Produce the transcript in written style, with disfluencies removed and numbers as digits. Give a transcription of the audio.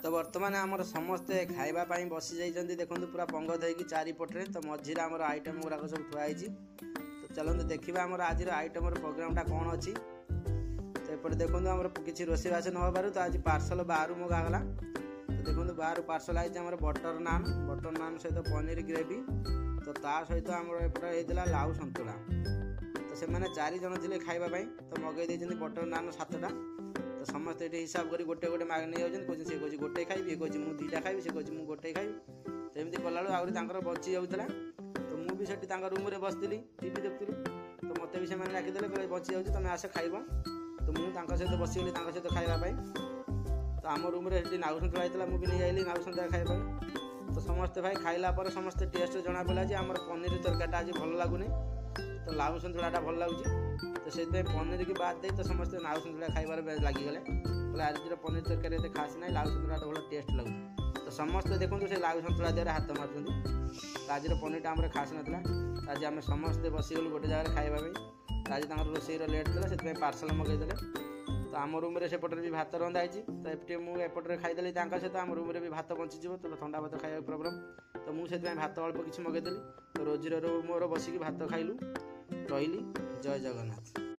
ତ ବର୍ତ୍ତମାନ ଆମର ସମସ୍ତେ ଖାଇବା ପାଇଁ ବସି ଯାଇଛନ୍ତି। ଦେଖନ୍ତୁ, ପୁରା ପଙ୍ଗତ ହେଇକି ଚାରିପଟରେ, ତ ମଝିରେ ଆମର ଆଇଟମ୍ ଗୁଡ଼ାକ ସବୁ ଥୁଆ ହେଇଛି। ତ ଚାଲନ୍ତୁ ଦେଖିବା ଆମର ଆଜିର ଆଇଟମର ପ୍ରୋଗ୍ରାମଟା କ'ଣ ଅଛି। ତ ଏପଟେ ଦେଖନ୍ତୁ, ଆମର କିଛି ରୋଷେଇବାସ ନ ହେବାରୁ ତ ଆଜି ପାର୍ସଲ ବାହାରୁ ମଗାଗଲା। ତ ଦେଖନ୍ତୁ, ବାହାରୁ ପାର୍ସଲ ଆଇଛି ଆମର ବଟର ନାନ୍, ବଟର ନାନ୍ ସହିତ ପନିର ଗ୍ରେଭି, ତ ତା ସହିତ ଆମର ଏପଟେ ହେଇଥିଲା ଲାଉ ସନ୍ତୁଳା। ତ ସେମାନେ 4 ଜଣ ଥିଲେ ଖାଇବା ପାଇଁ, ତ ମଗେଇ ଦେଇଛନ୍ତି ବଟର ନାନ୍ 7ଟା। ତ ସମସ୍ତେ ଏଠି ହିସାବ କରି ଗୋଟେ ଗୋଟେ ମାଗ ନେଇଯାଉଛନ୍ତି। କହୁଛନ୍ତି, ସେ କହୁଛି ଗୋଟେ ଖାଇବି, ଏ କହୁଛି ମୁଁ 2ଟା ଖାଇବି, ସେ କହୁଛି ମୁଁ ଗୋଟେ ଖାଇବି। ତ ଏମିତି କଲାବେଳକୁ ଆହୁରି ତାଙ୍କର ବଞ୍ଚି ଯାଉଥିଲା। ତ ମୁଁ ବି ସେଠି ତାଙ୍କ ରୁମ୍ରେ ବସିଥିଲି, ଟିଭି ଦେଖୁଥିଲି। ତ ମୋତେ ବି ସେମାନେ ଡାକିଦେଲେ, କହିଲେ ବଞ୍ଚି ଯାଉଛି, ତମେ ଆସ ଖାଇବ। ତ ମୁଁ ତାଙ୍କ ସହିତ ବସିଗଲି ତାଙ୍କ ସହିତ ଖାଇବା ପାଇଁ। ତ ଆମ ରୁମ୍ରେ ସେଠି ନାଉ ସନ୍ତୁଳା ହେଇଥିଲା, ମୁଁ ବି ନେଇ ଆଇଲି ନାଉ ସନ୍ତୁଳା ଖାଇବା ପାଇଁ। ତ ସମସ୍ତେ ଭାଇ ଖାଇଲା ପରେ ସମସ୍ତେ ଟେଷ୍ଟ ଜଣାପଡ଼ିଲା ଯେ ଆମର ପନିର ତରକାରୀଟା ଆଜି ଭଲ ଲାଗୁନି, ତ ଲାଉ ସନ୍ତୁଳାଟା ଭଲ ଲାଗୁଛି। ତ ସେଥିପାଇଁ ପନିରକି ବାଦ ଦେଇ ତ ସମସ୍ତେ ଲାଉ ସନ୍ତୁଳା ଖାଇବାରେ ଲାଗିଗଲେ। କହିଲେ ଆଜିର ପନିର ତରକାରୀ ଏତେ ଖାସ୍ ନାହିଁ, ଲାଉ ସନ୍ତୁଳାଟା ଭଲ ଟେଷ୍ଟ ଲାଗୁଛି। ତ ସମସ୍ତେ ଦେଖନ୍ତୁ ସେ ଲାଉ ସନ୍ତୁଳା ଦେହରେ ହାତ ମାରୁଛନ୍ତି। ତ ଆଜିର ପନିରଟା ଆମର ଖାସ୍ ନଥିଲା। ଆଜି ଆମେ ସମସ୍ତେ ବସିଗଲୁ ଗୋଟେ ଜାଗାରେ ଖାଇବା ପାଇଁ। ତ ଆଜି ତାଙ୍କର ରୋଷେଇର ଲେଟ୍ ଥିଲା, ସେଥିପାଇଁ ପାର୍ସଲ ମଗେଇଦେଲେ। ତ ଆମ ରୁମ୍ରେ ସେପଟରେ ବି ଭାତ ରନ୍ଧା ହେଇଛି। ତ ଏଠି ମୁଁ ଏପଟରେ ଖାଇଦେଲି ତାଙ୍କ ସହିତ, ଆମ ରୁମ୍ରେ ବି ଭାତ ବଞ୍ଚିଯିବ, ତ ଥଣ୍ଡା ଭାତ ଖାଇବାକୁ ପ୍ରୋବ୍ଲେମ୍। ତ ମୁଁ ସେଥିପାଇଁ ଭାତ ଅଳ୍ପ କିଛି ମଗେଇଦେଲି। ତ ରୋଜିର ମୋର ବସିକି ଭାତ ଖାଇଲୁ। ରହିଲି, ଜୟ ଜଗନ୍ନାଥ।